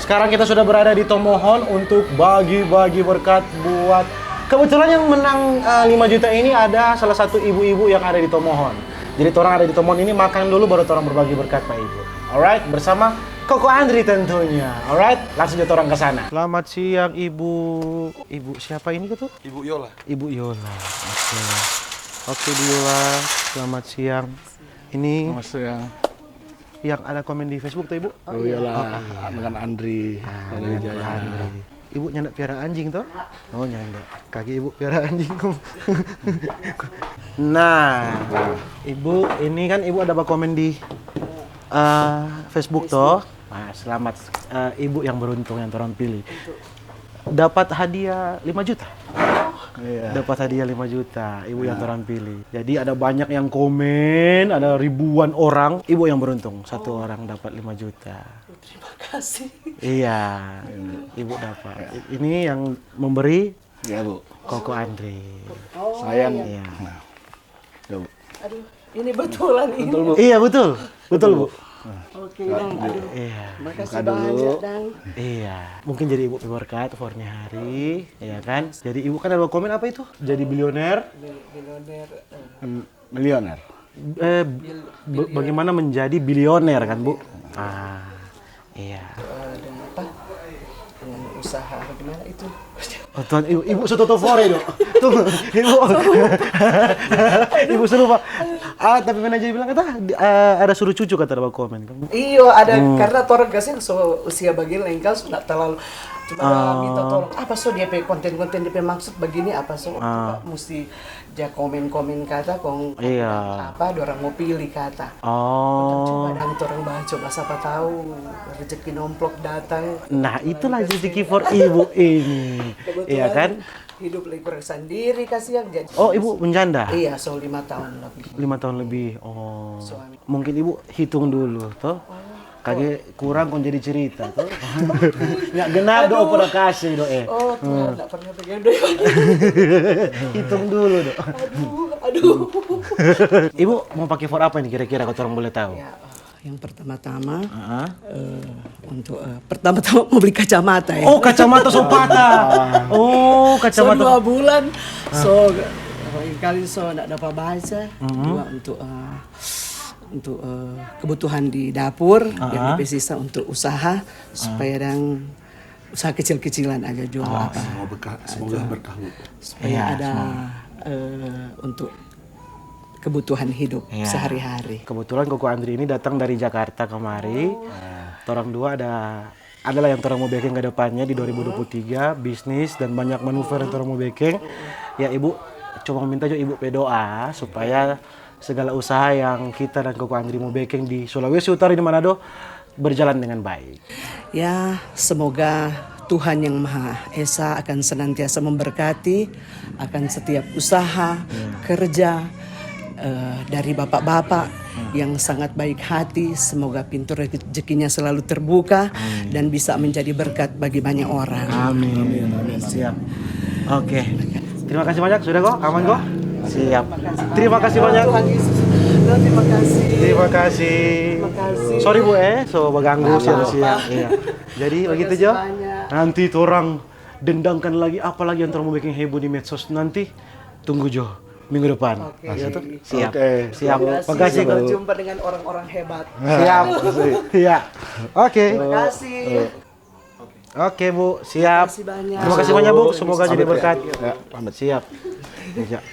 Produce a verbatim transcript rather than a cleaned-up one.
Sekarang kita sudah berada di Tomohon untuk bagi-bagi berkat buat, kebetulan yang menang, eh, lima juta ini ada salah satu ibu-ibu yang ada di Tomohon. Jadi torang ada di Tomohon ini makan dulu baru torang berbagi berkat pa ibu. Alright, bersama Koko Andri tentunya. Alright, langsung aja torang ke sana. Selamat siang, Ibu. Ibu siapa ini tuh? Ibu Yola. Ibu Yola. Oke. Oke, Bu Yola. Selamat siang. Ini Selamat siang. Yang ada komen di Facebook tuh, Ibu? Oh, iyalah, Oh, iya. Dengan Andri. Ah, Andri dengan Jaya. Andri. Ibu nyanda piara anjing toh? Oh, nyanda. Kage Ibu piara anjing. Nah, Ibu, ini kan Ibu ada bakomen di, eh, Facebook toh? Nah, selamat, eh, Ibu yang beruntung yang torang pilih. Dapat hadiah lima juta. Iya. Dapat hadiah lima juta, Ibu yang Nah. torang pilih. Jadi ada banyak yang komen, ada ribuan orang, Ibu yang beruntung, satu Oh. orang dapat lima juta. Terima kasih. Iya, Iya. Ibu dapat. Iya. I-, ini yang memberi Iya, Bu. Koko Andri. Oh. Sayang. Iya. Nah. Tuh. Aduh, ini betulan ini. Betul, Bu. Iya, betul. Betul, Bu. Oke, Dang. Aduh. Iya. Makasih Buka dulu. banyak, Dang. Iya. Mungkin jadi Ibu pe berkat for ni hari, ya kan? Jadi Ibu kan ada komen apa itu? Jadi bilioner. Bil-, bilioner, eh. Hmm, milioner. Eh, Bil-, be-, bilioner. Bagaimana menjadi bilioner kan, Bu? Ah, iya. Eh, dengan apa? Dengan usaha bagaimana itu? Oh, Tuhan, ibu, ibu so toto fore do. Tunggu, ibu. Ibu so lupa. Ah, tapi manajer bilang kata, di-, ah, ada suruh cucu kata ada komen kan. Iyo, ada, Hmm. karena torang kasihan so usia bagini lengkal so nda terlalu cuma Oh. minta tolong. Apa so dia pe konten-konten dia pe maksud begini apa so Ah. musti ja komen-komen kata kong Iya. apa dorang mo pilih kata. Oh. Coba dang torang baca coba sapa tahu rezeki nomplok datang. Nah, itulah rezeki for ibu ini. Kebetulan Iya kan? Hidup lagi kurang sandiri, kasihan, jadi Oh, ibu menjanda? Iya, so lima tahun lebih. Lima tahun lebih. Oh. Suami. Mungkin ibu hitung dulu, toh. Oh. Kage kurang kong jadi cerita, toh. Ya, genap do Aduh. Pernah kasih do, eh. Oh, Tuhan, Hmm. nggak pernah begitu. Hitung dulu, do. Aduh, aduh. Ibu mau pakai for apa ini kira-kira, kalau orang boleh tahu? Ya, eh, yang pertama-tama, Heeh. eh, untuk, eh, pertama-tama mau beli kacamata, ya. Oh, kacamata so patah. Oh, So, kacamata. dua bulan, Ah. so, kali so nggak dapat baca. Mhm. Juga untuk, eh, untuk, eh, kebutuhan di dapur, Ah, yang ah. Lebih sisa untuk usaha, Ah. supaya dang usaha kecil-kecilan aja jual Oh, apa. Semoga berkah, semoga Itu. Berkah, Bu. Supaya Iya, ada, semoga. Eh, untuk kebutuhan hidup Iya. Sehari-hari. Kebetulan Koko Andri ini datang dari Jakarta kemari. Oh. Torang dua ada, adalah yang torang mau bikin ke depannya di dua ribu dua puluh tiga, bisnis dan banyak manuver yang torang mau bikin. Ya, Ibu, cuma minta jo Ibu pe doa supaya segala usaha yang kita dan Koko Andri mau bikin di Sulawesi Utara, di Manado, berjalan dengan baik. Ya, semoga Tuhan Yang Maha Esa akan senantiasa memberkati, akan setiap usaha, Ya. kerja, eh, dari bapak-bapak Hmm. yang sangat baik hati. Semoga pintu rezekinya selalu terbuka Amin. Dan bisa menjadi berkat bagi banyak orang. Amin. Amin, amin, amin. Siap. Oke. Terima kasih banyak, sudah kok? Aman kok? Siap. Terima kasih banyak. Tuhan Yesus. Terima kasih. Terima kasih. Terima kasih. Sorry, Bu, eh, so baganggu Nggak siang-siang. Apa-apa. Iya. Jadi, Terima begitu kasih jo. Banyak. Nanti torang dendangkan lagi, apa lagi yang torang mau bikin heboh di medsos nanti. Tunggu jo minggu depan. Oke. Iya, toh? Siap. Oke. Siap. Terima kasih. Makasih, Bu. Sampai jumpa dengan orang-orang hebat. Siap. Iya. Oke. Terima kasih. Eh. Oke, Bu, siap. Terima kasih banyak. Terima kasih banyak, Bu. Semoga jadi berkat. Ya, pamit. Siap. Iya.